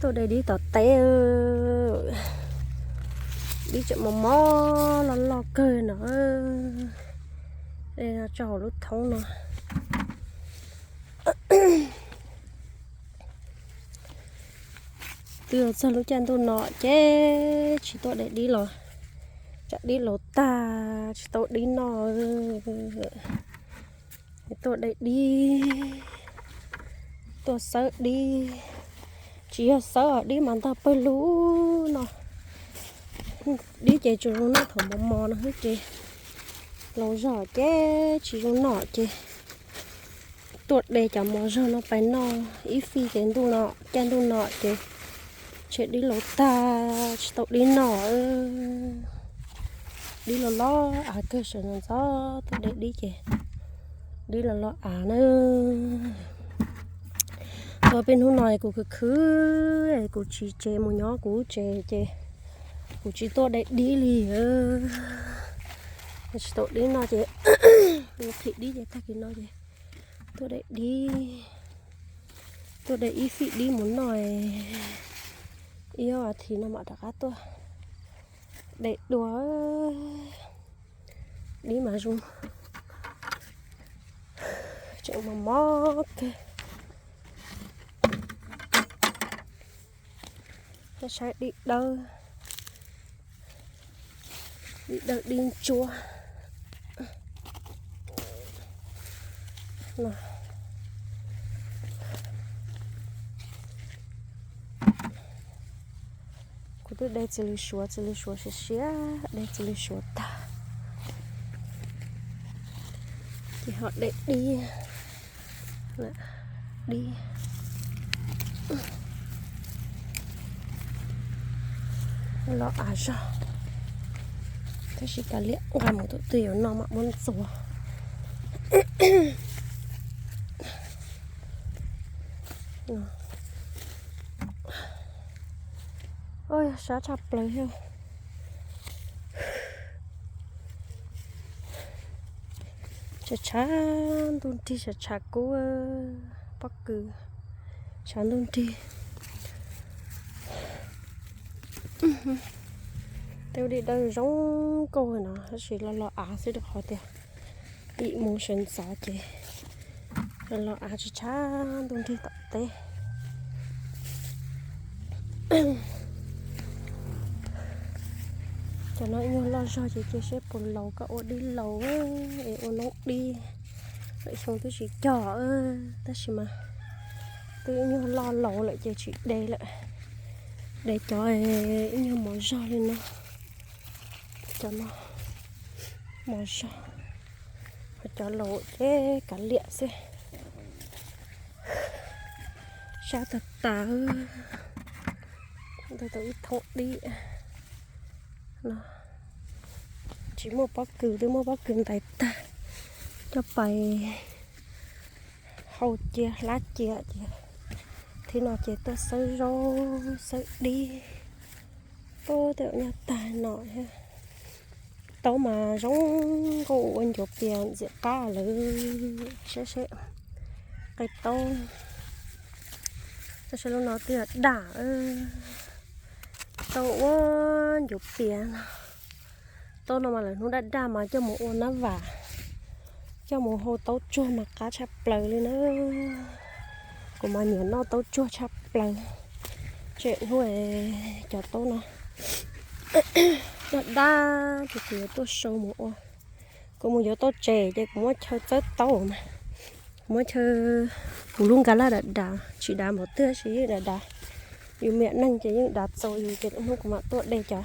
Tuaj de dib tom teb, dib tseem mos mos loj loj kawg no. Tso hauv lub thoob no. Twb txog lub caij ntuj no ces tsis tuaj de dib los, tsam dib laus tag tsis tau dib noj. Tuaj de dib, tuaj xawb dib, tsis yog xawb os, dib mas ntog pawg lug no. Dib ces tsuas zoo noj thaum mos mos no xwb ces, laus zog ces tsis zoo noj ces tuaj de cov mos zog no pais noj ib fij ces ntuj no, caij ntuj no ces tshem dib laus tag tsis tau dib noj. Dib los los av kawg, sawv ntxov ntxov tuaj de dib ces dib los los av na. Ua peb hnub no kuv khwv khwv, kuv tsiv tsev mus nyob kuv tsev ces kuv tsis tuaj de dib li. Tsis tau dib noj ces, qhim dib ces tag kis no ces tuaj de dib, tuaj de ib fij dib mus noj, ib ob as thiv no mam rov qab tuaj de dua. Dib mas zoo, tseem mos mos kawg. Saib dib dawb, dib dawb dib ntsuab. Kuv twb de txiv lws suav, txiv lws suav siav siav, de txiv lws suav tag ces ho de dib, dib los av zog. Tab sis kav liam, nqa mus tus twg yuav noj mam muab ntxuav. Sab tshaj plaws thiab. Tshav tshav ntuj nrig, tshav tshav kub, pob kws tshav ntuj nrig. Tej dib dawb zoo nkauj no tab sis los los av xwb rau qhov tias yim mus sawv ntxov ces los los av tshav tshav ntuj nrig tom teb. Cov no ib nyuag loj zog ces cia seb puas laus, koj ua dib laus es ua noob dib. Lawm xyoo twb tsis cog, tab sis mas twb ib nyuag loj laus lawm ces tsis de lawm. De cov ib nyuag mos zog li no. Cov no mos zog, ho cov laus ces kav liam xwb. Sab tag tas, ntau tau ib thoob dib no. Tsis muaj pob kws, twb muaj pob kws ntais tag, coj pais hau cia hlab cia ces, thiab no ces tuaj xawb zaub xawb dib. Ub, tej nyuag tag no thiab. Taub mas zoo nkauj ua ncuav pias ntxim qab lawm. Saib seb, qe taub, saib lub no twb yog daj, taub ua ncuav pias no. Taub no mas lawv hnub daj daj mas coj mus ua nab vam, coj mus hau taub tsuag mas qab tshaj plaws li na. Kuv mas nyiam noj taub tsuag tshaj plaws. Tsem hnub cov taub no daj daj ces kuv yuav tuaj sau mus ua. Kuv mus yuav tau tsev ces kuv muab chaw txawb taub mas, kuv muab chaw, kuv lub nkas laj dav dav, tsis dav npaum twg tab sis yeej dav dav. Yus me nyuam neeg ces yeej dav txaus yus ces lwm hnub kuv mam tuaj de cov